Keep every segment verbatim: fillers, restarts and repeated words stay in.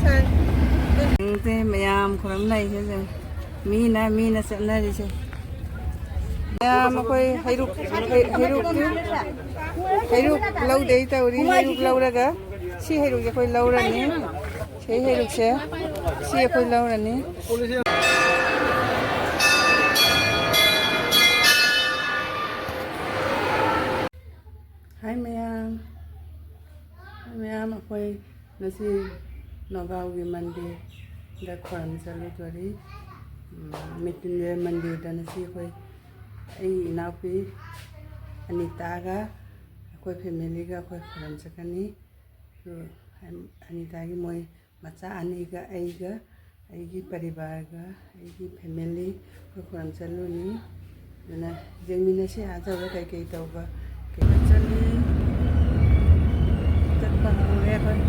ꯌꯦꯡꯁꯦ ꯃꯌꯥꯝ ꯈꯨꯔꯝꯅꯩꯁꯦ, ꯃꯤꯅ ꯃꯤꯅ ꯆꯠꯅꯔꯤꯁꯦ꯫ ꯃꯌꯥꯝ ꯑꯩꯈꯣꯏ ꯍꯩꯔꯨꯛ, ꯍꯩ-, ꯍꯩꯔꯨꯛꯇꯨ, ꯍꯩꯔꯨꯛ ꯂꯧꯗꯩ ꯇꯧꯔꯤ꯫ ꯍꯩꯔꯨꯛ ꯂꯧꯔꯒ, ꯁꯤ ꯍꯩꯔꯨꯛꯁꯦ ꯑꯩꯈꯣꯏ ꯂꯧꯔꯅꯤ꯫ ꯁꯤ ꯍꯩꯔꯨꯛꯁꯦ, ꯁꯤ ꯑꯩꯈꯣꯏ ꯂꯧꯔꯅꯤ꯫ ꯍꯥꯏ ꯃꯌꯥꯝ, ꯍꯥꯏ ꯃꯌꯥꯝ, ꯑꯩꯈꯣꯏ ꯉꯁꯤ ꯅꯒꯥꯎꯒꯤ ꯃꯟꯗꯤꯔꯗ ꯈꯣꯏꯔꯝ ꯆꯠꯂꯨꯗꯣꯔꯤ꯫ ꯎꯝ, ꯃꯤꯇꯤꯟꯒꯤ ꯃꯟꯗꯤꯔꯗ ꯉꯁꯤ ꯑꯩꯈꯣꯏ, ꯑꯩ ꯏꯅꯥꯎꯄꯤ ꯑꯅꯤꯇꯥꯒ ꯑꯩꯈꯣꯏ ꯐꯦꯃꯤꯂꯤꯒ ꯑꯩꯈꯣꯏ ꯈꯣꯏꯔꯝ ꯆꯠꯀꯅꯤ꯫ ꯑꯗꯨ ꯑꯅꯤꯇꯥꯒꯤ ꯃꯣꯏ ꯃꯆꯥ ꯑꯅꯤꯒ ꯑꯩꯒ, ꯑꯩꯒꯤ ꯄꯔꯤꯕꯥꯔꯒ, ꯑꯩꯒꯤ ꯐꯦꯃꯤꯂꯤ, ꯑꯩꯈꯣꯏ ꯈꯨꯔꯨꯝ ꯆꯠꯂꯨꯅꯤ꯫ ꯑꯗꯨꯅ ꯌꯦꯡꯃꯤꯟꯅꯁꯤ, ꯑꯥ ꯌꯧꯔ ꯀꯩꯀꯩ ꯇꯧꯕ, ꯀꯩꯀꯩ ꯆꯠꯂꯤ꯫ ꯆꯠꯄ ꯍꯧꯔꯦ ꯑꯩꯈꯣꯏ꯫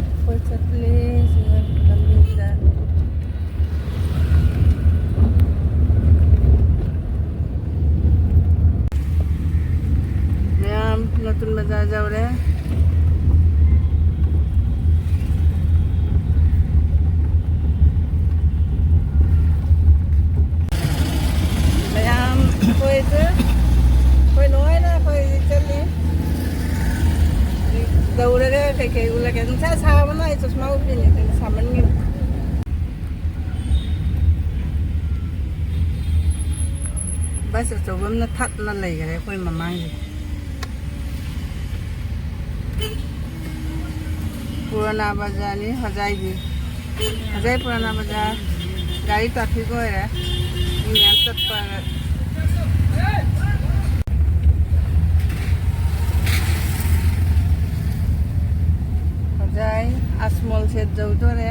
ꯑꯩꯈꯣꯏ ꯆꯠꯂꯦ ꯁꯤꯗ ꯂꯝꯕꯤꯗ꯫ ꯃꯌꯥꯝ ꯅꯇꯨꯟ ꯕꯖꯥꯔ ꯌꯧꯔꯦ꯫ ꯃꯌꯥꯝ ꯑꯩꯈꯣꯏꯁꯨ, ꯑꯩꯈꯣꯏ ꯂꯣꯏꯅ ꯑꯩꯈꯣꯏ ꯆꯠꯂꯤ꯫ ꯌꯧꯔꯒ ꯀꯩꯀꯩ ꯎꯠꯂꯒꯦ꯫ ꯅꯨꯡꯁꯥ ꯁꯥꯕꯅ ꯑꯩ ꯆꯁꯃꯥ ꯎꯞꯄꯤꯅꯦ, ꯑꯗꯨꯅ ꯁꯥꯃꯟꯒꯤꯅꯤ꯫ ꯕꯁ ꯑꯆꯧꯕ ꯑꯃꯅ ꯊꯠꯂ ꯂꯩꯈꯔꯦ ꯑꯩꯈꯣꯏ ꯃꯃꯥꯡꯁꯦ꯫ ꯄꯨꯔꯥꯅꯥ ꯕꯖꯥꯔꯅꯤ ꯍꯣꯖꯥꯏꯒꯤ꯫ ꯍꯣꯖꯥꯏ ꯄꯨꯔꯥꯅꯥ ꯕꯖꯥꯔ꯫ ꯒꯥꯔꯤ ꯇ꯭ꯔꯥꯐꯤꯛ ꯑꯣꯏꯔꯦ꯫ ꯃꯤ ꯃꯌꯥꯝ ꯆꯠꯄ꯫ ꯍꯣꯖꯥꯏ ꯑꯁꯃꯣꯜ ꯁꯦꯠ ꯌꯧꯗꯣꯔꯦ꯫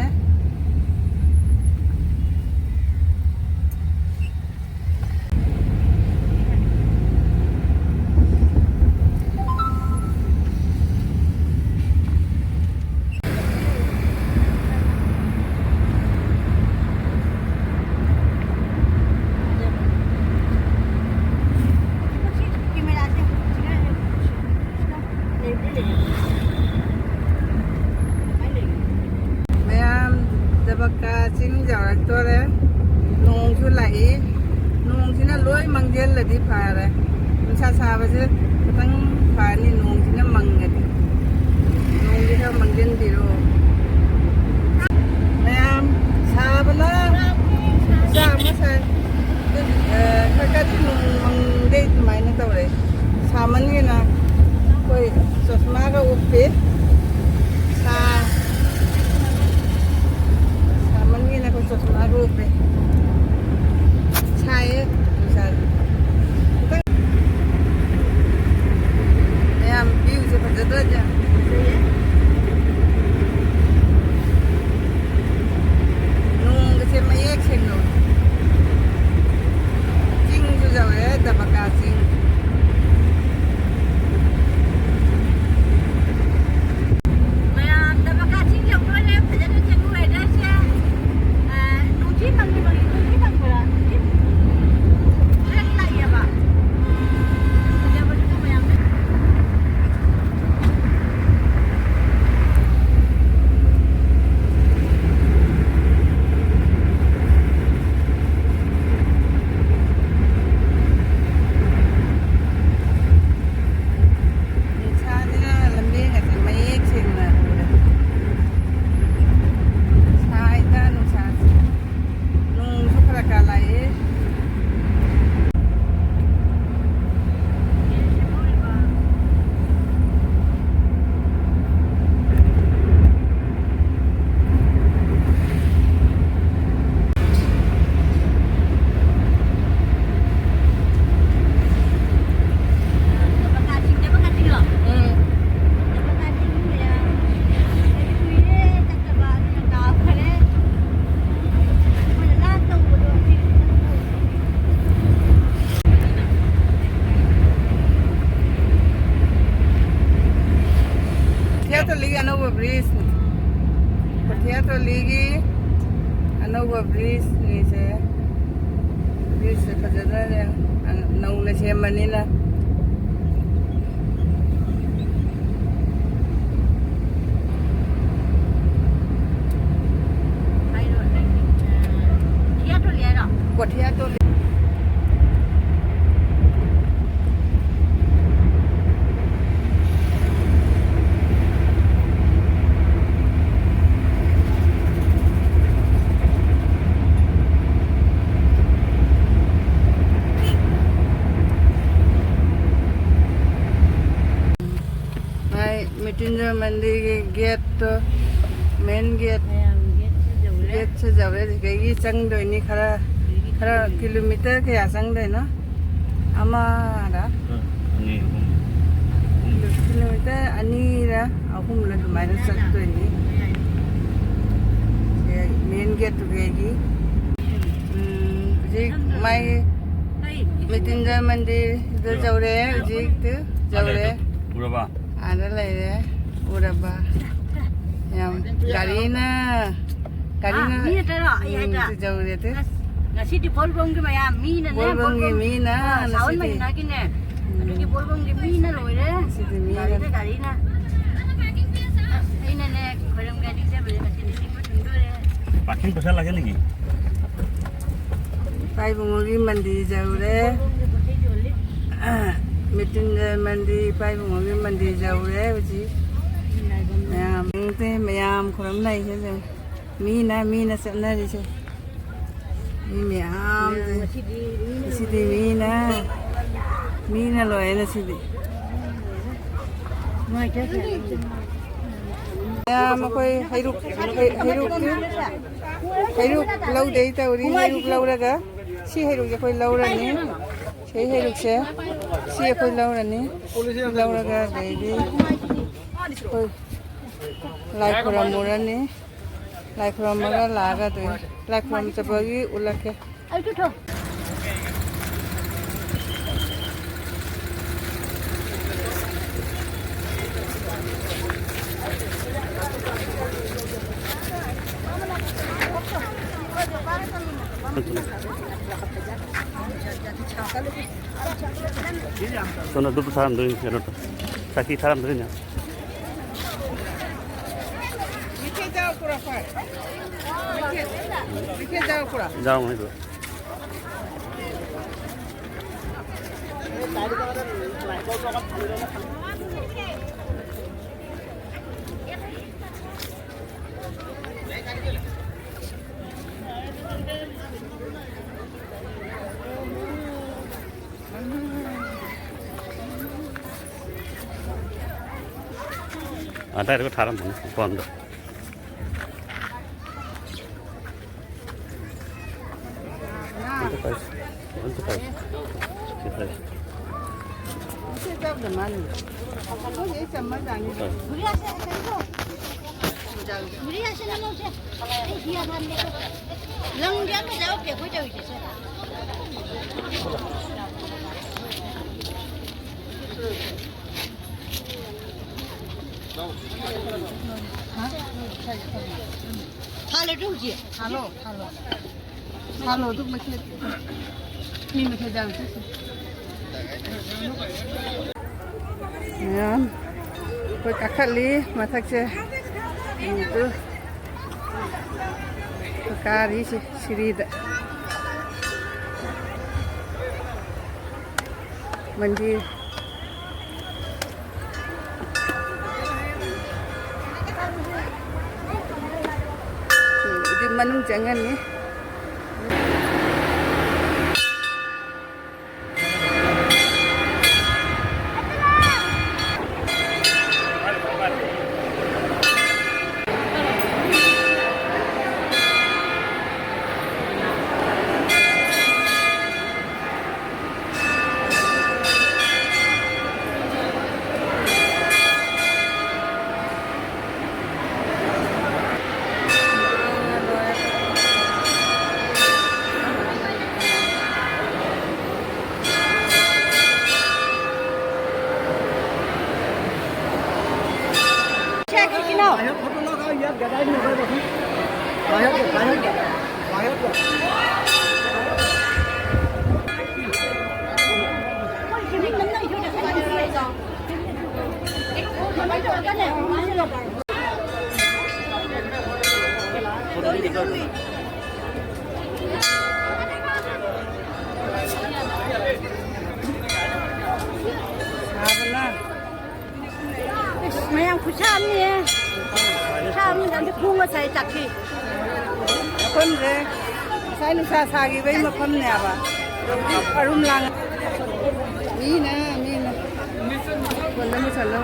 ꯗꯤ ꯐꯔꯦ꯫ ꯅꯨꯡꯁꯥ ꯁꯥꯕꯁꯦ ꯈꯤꯇꯪ ꯐꯔꯅꯤ, ꯅꯣꯡꯁꯤꯅ ꯃꯪꯉꯗꯤ꯫ ꯅꯣꯡꯁꯤ ꯈꯔ ꯃꯪꯁꯤꯟꯕꯤꯔꯣ꯫ ꯃꯌꯥꯝ ꯁꯥꯕꯅ ꯈꯨꯠꯁꯥ ꯑꯃ ꯁꯥꯏ꯫ ꯑꯗꯨ, ꯑ, ꯈꯔ ꯈꯔꯗꯤ ꯅꯣꯡ ꯃꯪꯗꯦ ꯑꯗꯨꯃꯥꯏꯅ ꯇꯧꯔꯦ꯫ ꯁꯥꯃꯟꯒꯤꯅ ꯑꯩꯈꯣꯏ ꯆꯣꯁꯃꯥꯒ ꯎꯞꯄꯤ꯫ ꯁꯥ-, ꯁꯥꯃꯟꯒꯤꯅ ꯑꯩꯈꯣꯏ ꯆꯣꯁꯃꯥꯒ ꯎꯞꯄꯤ꯫ ꯁꯥꯏꯌꯦ ꯅꯨꯡꯁꯥꯁꯦ꯫ ꯈꯤꯇꯪ ꯃꯌꯥꯝ ꯚ꯭ꯌꯨꯁꯦ ꯐꯖꯗ꯭ꯔꯥ? ꯌꯥꯝ ꯐꯖꯩꯌꯦ꯫ ꯅꯣꯡꯒꯁꯦ ꯃꯌꯦꯛ ꯁꯦꯡꯅ ꯎꯏ꯫ ꯆꯤꯡꯁꯨ ꯌꯧꯔꯦ, ꯗꯕꯀꯥ ꯆꯤꯡ꯫ ꯃꯌꯥꯝ ꯗꯕꯀꯥ ꯆꯤꯡ ꯌꯧꯗꯣꯔꯦ, ꯐꯖꯅ ꯆꯦꯜꯂꯨꯔꯦ ꯉꯁꯤ꯫ ꯑ, ꯅꯨꯡꯊꯤꯜ ꯃꯪꯂꯤ ꯃꯪꯂꯤ, ꯅꯨꯡꯊꯤꯜ ꯃꯪꯕ꯭ꯔꯥ? ꯅꯨꯡꯊꯤꯜ ꯈꯔ ꯂꯥꯛꯑꯦꯕ꯫ ꯐꯖꯕꯗꯨꯅ ꯃꯌꯥꯝꯅ ꯅꯨꯡꯁꯥꯁꯤꯅ ꯂꯝꯕꯦꯟꯒꯁꯦ ꯃꯌꯦꯛ ꯁꯦꯡꯅ ꯎꯔꯦ꯫ ꯁꯥꯏꯗ ꯅꯨꯡꯁꯥꯁꯦ꯫ ꯅꯣꯡꯁꯨ ꯈꯔ ꯈꯔ ꯂꯥꯛꯑꯦ꯫ ꯊꯤꯌꯥꯇꯣꯂꯤꯒꯤ ꯑꯅꯧꯕ ꯕ꯭ꯔꯤꯖꯅꯤ꯫ ꯊꯤꯌꯥꯇꯣꯂꯤꯒꯤ ꯑꯅꯧꯕ ꯕ꯭ꯔꯤꯖꯅꯤꯁꯦ꯫ ꯕ꯭ꯔꯤꯖꯁꯦ ꯐꯖꯅ ꯅꯧꯅ ꯁꯦꯝꯕꯅꯤꯅ꯫ ꯊꯤꯌꯥꯇꯣꯂꯤ ꯍꯥꯏꯔꯣ? ꯀꯣ ꯊꯤꯌꯥꯇꯣꯂꯤ꯫ ꯃꯟꯗꯤꯔꯒꯤ ꯒꯦꯠꯇꯣ, ꯃꯦꯟ ꯒꯦꯠ꯫ ꯃꯌꯥꯝ ꯒꯦꯠꯁꯦ ꯌꯧꯔꯦ꯫ ꯒꯦꯠꯁꯦ ꯌꯧꯔꯦ꯫ ꯁꯤꯗꯒꯤ ꯆꯪꯗꯣꯏꯅꯤ ꯈꯔ, ꯈꯔ ꯀꯤꯂꯣꯃꯤꯇꯔ ꯀꯌꯥ ꯆꯪꯗꯣꯏꯅꯣ? ꯑꯃꯔ? ꯑꯅꯤ, ꯑꯍꯨꯝ꯫ ꯀꯤꯂꯣꯃꯤꯇꯔ ꯑꯅꯤꯔ ꯑꯍꯨꯝꯂ ꯑꯗꯨꯃꯥꯏꯅ ꯆꯠꯇꯣꯏꯅꯤ꯫ ꯁꯦ, ꯃꯦꯟ ꯒꯦꯠꯇꯨꯗꯒꯤ꯫ ꯎꯝ, ꯍꯧꯖꯤꯛ ꯃꯥꯒꯤ ꯃ꯭ꯔꯤꯇ꯭ꯌꯨꯟꯖꯌ ꯃꯟꯗꯤꯔꯗ ꯌꯧꯔꯦ꯫ ꯍꯧꯖꯤꯛꯇꯤ ꯌꯧꯔꯦ꯫ ꯎꯔꯕ? ꯑꯥꯗ ꯂꯩꯔꯦ꯫ ꯎꯔꯕ? ꯌꯥꯝ ꯒꯥꯔꯤꯅ, ꯒꯥꯔꯤꯅ꯫ ꯑꯥ, ꯃꯤ ꯅꯠꯇꯔꯣ? ꯑꯩ ꯎꯝ, ꯍꯥꯏꯗ꯭ꯔꯥ? ꯌꯧꯔꯦ ꯑꯗꯨ꯫ ꯑꯁ, ꯉꯁꯤꯗꯤ ꯕꯣꯜꯕꯝꯒꯤ ꯃꯌꯥꯝ ꯃꯤꯅꯅꯦ, ꯕꯣꯜꯕꯝꯒꯤ ꯕꯣꯜꯕꯝ, ꯃꯤꯅ ꯑꯥ, ꯁꯥꯎꯟ ꯉꯁꯤꯗꯤ꯫ ꯃꯅꯤꯅꯥꯒꯤꯅꯦ꯫ ꯎꯝ꯫ ꯑꯗꯨꯒꯤ ꯕꯣꯜꯕꯝꯒꯤ ꯃꯤꯅ ꯂꯣꯏꯔꯦ꯫ ꯉꯁꯤꯗꯤ ꯃꯤꯅ꯫ ꯒꯥꯔꯤꯅ, ꯒꯥꯔꯤꯅ꯫ ꯑꯁ, ꯑꯩꯅꯅꯦ ꯈꯣꯏꯔꯝꯒ ꯅꯤꯡꯖꯕꯅꯦ ꯉꯁꯤꯗꯤ ꯁꯤꯡꯕ ꯊꯨꯡꯗꯣꯔꯦ꯫ ꯄꯥꯔꯀꯤꯡ ꯄꯩꯁꯥ ꯂꯥꯛꯀꯅꯤꯒꯤ꯫ ꯏꯄꯥ ꯏꯕꯨꯡꯉꯣꯒꯤ ꯃꯟꯗꯤꯔ ꯌꯧꯔꯦ꯫ ꯃ꯭ꯔꯤꯇ꯭ꯌꯨꯟꯖꯌ ꯃꯟꯗꯤꯔ, ꯏꯄꯥ ꯏꯕꯨꯡꯉꯣꯒꯤ ꯃꯟꯗꯤꯔ ꯌꯧꯔꯦ ꯍꯧꯖꯤꯛ꯫ ꯃꯌꯥꯝ, ꯃꯌꯥꯝ ꯈꯨꯔꯨꯝꯅꯩꯁꯦ꯫ ꯃꯤꯅ, ꯃꯤꯅ ꯆꯠꯅꯔꯤꯁꯦ꯫ ꯃꯤ ꯃꯌꯥꯝꯁꯦ꯫ ꯉꯁꯤꯗꯤ ꯃꯤꯅ, ꯉꯁꯤꯗꯤ ꯃꯤꯅ, ꯃꯤꯅ ꯂꯣꯏꯔꯦ ꯉꯁꯤꯗꯤ꯫ ꯃꯌꯥꯝ ꯑꯩꯈꯣꯏ ꯍꯩꯔꯨꯛ, ꯍꯩ-, ꯍꯩꯔꯨꯛꯇꯤ, ꯍꯩꯔꯨꯛ ꯂꯧꯗꯩ ꯇꯧꯔꯤ꯫ ꯍꯩꯔꯨꯛ ꯂꯧꯔꯒ, ꯁꯤ ꯍꯩꯔꯨꯛꯁꯦ ꯑꯩꯈꯣꯏ ꯂꯧꯔꯅꯤ꯫ ꯁꯤ ꯍꯩꯔꯨꯛꯁꯦ, ꯁꯤ ꯑꯩꯈꯣꯏ ꯂꯧꯔꯅꯤ꯫ ꯂꯧꯔꯒ ꯑꯗꯩꯗꯤ ꯑꯩꯈꯣꯏ ꯂꯥꯏ ꯈꯨꯔꯝꯃꯨꯔꯅꯤ꯫ ꯂꯥꯏ ꯈꯨꯔꯨꯝꯃꯒ ꯂꯥꯛꯑꯒ ꯑꯗꯨ ꯂꯥꯏ ꯈꯨꯔꯨꯝ ꯆꯠꯄꯒꯤ ꯎꯠꯂꯛꯀꯦ꯫ ꯁꯣꯝꯗ ꯙꯨꯞ ꯊꯥꯔꯝꯗꯣꯏꯅꯤ, ꯀꯩꯅꯣ, ꯁꯥꯈꯤ ꯊꯥꯔꯝꯗꯣꯏꯅꯦ꯫ ꯃꯤꯈꯦꯠ ꯆꯥꯎ ꯄꯨꯔꯛꯄ꯫ ꯃꯤꯈꯦꯠ, ꯃꯤꯈꯦꯠ ꯆꯥꯎ ꯄꯨꯔꯛ꯫ ꯌꯥꯎꯔꯝꯒꯅꯤ ꯑꯗꯨ꯫ ꯑꯗꯥꯏꯗꯒ ꯊꯥꯔꯝꯕꯅꯤ ꯃꯄꯥꯟꯗ꯫ ꯑꯝꯇ ꯄꯥꯏꯁꯤ, ꯑꯝꯇ ꯄꯥꯏꯁꯤ꯫ ꯁꯤ ꯄꯥꯏꯁꯤ꯫ ꯁꯤ ꯄꯥꯏꯁꯤ꯫ ꯂꯪꯗꯤ ꯑꯃ ꯌꯥꯎꯗꯦ ꯑꯩꯈꯣꯏ ꯇꯧꯔꯤꯁꯦ꯫ ꯊꯥꯜꯂꯗ꯭ꯔꯣ ꯍꯧꯖꯤꯛ? ꯊꯥꯜꯂꯣ, ꯊꯥꯜꯂꯣ꯫ ꯊꯥꯜꯂꯣ, ꯑꯗꯨ ꯃꯩꯈꯦꯠ, ꯃꯤ ꯃꯩꯈꯦꯠ ꯌꯥꯝ ꯆꯠꯁꯤ꯫ ꯃꯌꯥꯝ ꯑꯩꯈꯣꯏ ꯀꯥꯈꯠꯂꯤ ꯃꯊꯛꯁꯦ꯫ ꯑꯗꯨ ꯀꯥꯔꯤꯁꯤ ꯁꯤꯔꯤꯗ꯫ ꯃꯟꯗꯤꯔ꯫ ꯎꯝ, ꯑꯗꯨ ꯃꯅꯨꯡ ꯆꯪꯉꯅꯤ꯫ ꯁꯥꯕꯅ꯫ ꯏꯁ, ꯃꯌꯥꯝ ꯈꯨꯠꯁꯥ ꯑꯃꯅꯤꯍꯦ꯫ ꯈꯨꯠꯁꯥ ꯑꯃꯅꯤ, ꯑꯗꯨ ꯈꯣꯡꯒ ꯁꯥꯏ ꯆꯥꯛꯈꯤ꯫ ꯃꯐꯝꯁꯦ ꯉꯁꯥꯏ ꯅꯨꯡꯁꯥ ꯁꯥꯈꯤꯕꯒꯤ ꯃꯐꯝꯅꯦꯕ꯫ ꯍꯧꯖꯤꯛ ꯑꯔꯨꯝ ꯂꯥꯡ-, ꯃꯤꯅ, ꯃꯤꯅ꯫ ꯃꯨꯁꯜꯂꯣ, ꯃꯨꯁꯜꯂꯣ꯫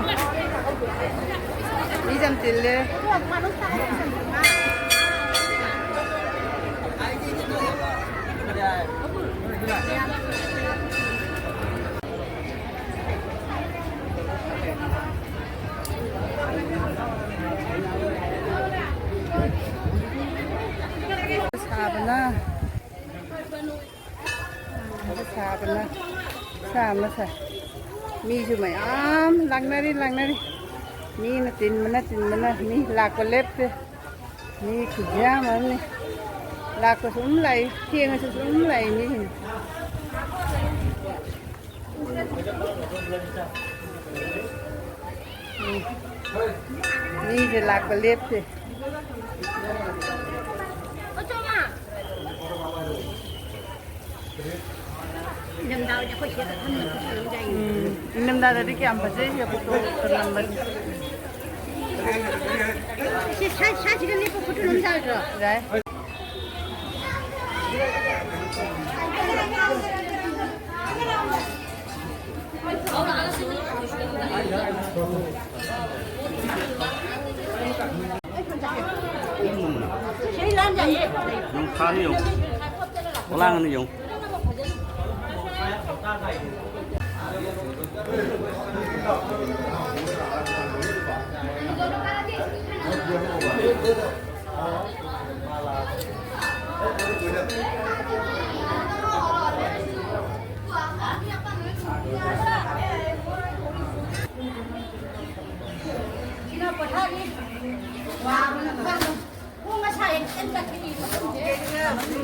ꯃꯤ ꯌꯥꯝ ꯆꯤꯜꯂꯦ꯫ ꯁꯥꯕꯅ ꯁꯥꯕꯅ ꯁꯥ ꯑꯃ ꯁꯥꯏ꯫ ꯃꯤꯁꯨ ꯃꯌꯥꯝ ꯂꯥꯛꯅꯔꯤ, ꯂꯥꯛꯅꯔꯤ꯫ ꯃꯤꯅ ꯆꯤꯟꯕꯅ, ꯆꯤꯟꯕꯅ, ꯃꯤ ꯂꯥꯛꯄ ꯂꯦꯞꯇꯦ꯫ ꯃꯤ ꯈꯨꯌꯥꯝ ꯑꯃꯅꯤ꯫ ꯂꯥꯛꯄꯁꯨ ꯑꯗꯨꯝ ꯂꯥꯛꯏ, ꯊꯦꯡꯉꯁꯨ ꯑꯗꯨꯝ ꯂꯥꯛꯏ ꯃꯤꯁꯤꯡ꯫ ꯎꯝ꯫ ꯃꯤꯁꯦ ꯂꯥꯛꯄ ꯂꯦꯞꯇꯦ꯫ ꯎꯝ, ꯏꯪꯊꯝꯊꯥꯗꯗꯤ ꯀꯌꯥꯝ ꯐꯖꯩ ꯁꯤꯗ ꯐꯣꯇꯣꯒ ꯅꯝꯕꯁꯦ꯫ ꯁꯤ ꯁꯥꯏ-, ꯁꯥꯏꯁꯤꯗ ꯂꯦꯞꯄ ꯐꯣꯇꯣ ꯅꯝ ꯌꯥꯔꯣꯏꯗ꯭ꯔꯣ? ꯌꯥꯏ꯫ ꯌꯦꯡꯉꯨ, ꯈꯥꯅꯤ ꯌꯦꯡꯉꯨ꯫ ꯄꯣꯂꯥꯡ ꯑꯅꯤ ꯌꯦꯡꯉꯨ꯫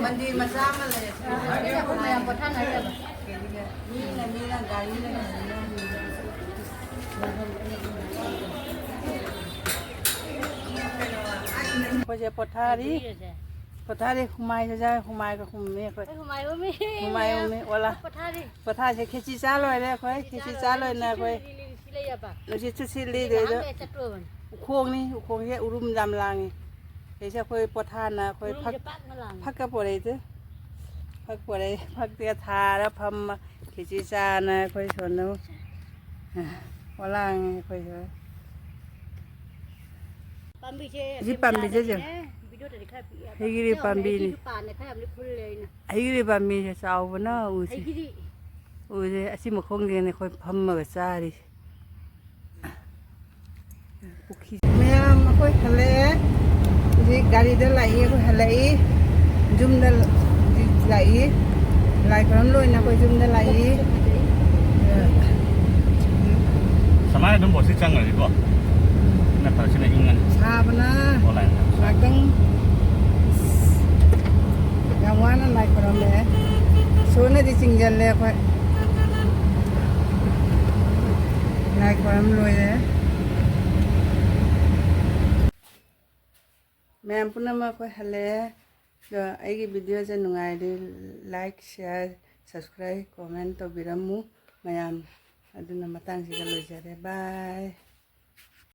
ꯃꯟꯗꯤꯔ ꯃꯆꯥ ꯑꯃ ꯂꯩ꯫ ꯃꯌꯥꯝ ꯄꯣꯊꯥꯅꯔꯤꯕ꯫ ꯃꯤꯅ, ꯃꯤꯅ ꯒꯥꯔꯤꯅ ꯒꯥꯔꯤꯅ꯫ ꯑꯩꯈꯣꯏꯁꯦ ꯄꯣꯊꯥꯔꯤ꯫ ꯄꯣꯊꯥꯔꯤ, ꯍꯨꯃꯥꯏꯁꯦ ꯍꯨꯃꯥꯏꯒ ꯍꯨꯝꯃꯤ ꯑꯩꯈꯣꯏ꯫ ꯑꯩ ꯍꯨꯃꯥꯏ ꯍꯨꯝꯃꯤ꯫ ꯍꯨꯃꯥꯏ ꯍꯨꯝꯃꯤ, ꯑꯣꯂꯥ꯫ ꯄꯣꯊꯥꯔꯤ꯫ ꯄꯣꯊꯥꯁꯦ, ꯈꯦꯆꯤ ꯆꯥ ꯂꯣꯏꯔꯦ ꯑꯩꯈꯣꯏ꯫ ꯈꯦꯆꯤ ꯆꯥ ꯂꯣꯏꯔꯦ, ꯂꯣꯏꯅ ꯑꯩꯈꯣꯏ꯫ ꯅꯨꯡꯁꯤꯠꯁꯨ ꯂꯤꯔꯤ ꯂꯤꯔꯤ ꯁꯤꯠꯂꯦꯕ꯫ ꯅꯨꯡꯁꯤꯠꯁꯨ ꯁꯤꯠꯂꯤ, ꯅꯨꯡꯁꯤꯠ ꯑꯗꯨꯗ ꯉꯥꯏꯍꯥꯛ ꯂꯩꯔ ꯆꯠꯇꯣꯔꯕꯅꯤ꯫ ꯎꯈꯣꯡꯅꯤ, ꯎꯈꯣꯡꯁꯦ ꯎꯔꯨꯝ ꯌꯥꯝ ꯂꯥꯡꯉꯤ꯫ ꯁꯤꯁꯦ ꯑꯩꯈꯣꯏ ꯄꯣꯊꯥꯅ ꯑꯩꯈꯣꯏ ꯎꯔꯨꯝꯁꯦ ꯐꯛ-, ꯄꯥꯛꯅ ꯂꯥꯡꯉꯤ꯫ ꯐꯛꯀ ꯄꯣꯔꯛꯏꯗꯨ꯫ ꯐꯛ ꯄꯣꯔꯛꯏ꯫ ꯐꯛꯇꯒ ꯊꯥꯔ ꯐꯝꯃ ꯈꯦꯆꯤ ꯆꯥꯅ ꯑꯩꯈꯣꯏ ꯁꯣꯝꯗ ꯑꯃꯨꯛ ꯄꯣꯂꯥꯡꯉꯤ ꯑꯩꯈꯣꯏꯁꯨ꯫ ꯁꯤ ꯄꯥꯝꯕꯤꯁꯦ ꯌꯦꯡꯉꯨ꯫ ꯍꯩꯒꯤꯔꯤ ꯄꯥꯝꯕꯤꯅꯤ꯫ ꯍꯩꯒꯤꯔꯤ ꯄꯥꯝꯕꯤꯁꯦ ꯆꯥꯎꯕꯅ ꯎꯁꯤ꯫ ꯎꯁꯦ ꯑꯁꯤ ꯃꯈꯣꯡꯁꯤꯗꯅꯦ ꯑꯩꯈꯣꯏ ꯐꯝꯃꯒ ꯆꯥꯔꯤꯁꯦ꯫ ꯄꯨꯈ꯭ꯔꯤ꯫ ꯃꯌꯥꯝ ꯑꯩꯈꯣꯏ ꯍꯜꯂꯛꯑꯦ꯫ ꯍꯧꯖꯤꯛ ꯒꯥꯔꯤꯗ ꯂꯥꯛꯏ, ꯑꯩꯈꯣꯏ ꯍꯜꯂꯛꯏ꯫ ꯌꯨꯝꯗ ꯍꯧꯖꯤꯛ ꯂꯥꯛꯏ꯫ ꯂꯥꯏ ꯈꯨꯔꯨꯝ ꯂꯣꯏꯅ ꯑꯩꯈꯣꯏ ꯌꯨꯝꯗ ꯂꯥꯛꯏ꯫ ꯁꯃꯥꯏꯅ ꯑꯗꯨꯝ ꯕꯣꯠꯁꯤ ꯆꯪꯈ꯭ꯔꯗꯤꯀꯣ, ꯅꯠꯇ꯭ꯔ ꯁꯤꯅ ꯏꯪꯉꯅꯤ꯫ ꯁꯥꯕꯅ ꯑꯣꯟꯂꯥꯏꯟꯗ꯫ ꯉꯥꯛꯇꯪ ꯌꯥꯝ ꯋꯥꯅ ꯂꯥꯏ ꯈꯨꯔꯝꯃꯦ꯫ ꯏꯁꯣꯔꯅꯗꯤ ꯆꯤꯡꯁꯤꯜꯂꯦ ꯑꯩꯈꯣꯏ꯫ ꯂꯥꯏ ꯈꯨꯔꯝ ꯂꯣꯏꯔꯦ꯫ ꯃꯌꯥꯝ ꯄꯨꯝꯅꯃꯛ ꯑꯩꯈꯣꯏ ꯍꯜꯂꯛꯑꯦ꯫ ꯑꯗꯣ ꯑꯩꯒꯤ ꯚꯤꯗꯤꯑꯣꯁꯦ ꯅꯨꯡꯉꯥꯏꯔꯗꯤ like, share, subscribe, comment ꯇꯧꯕꯤꯔꯝꯃꯨ ꯃꯌꯥꯝ꯫ ꯑꯗꯨꯅ ꯃꯇꯥꯡꯁꯤꯗ ꯂꯣꯏꯖꯔꯦ꯫ Bye꯫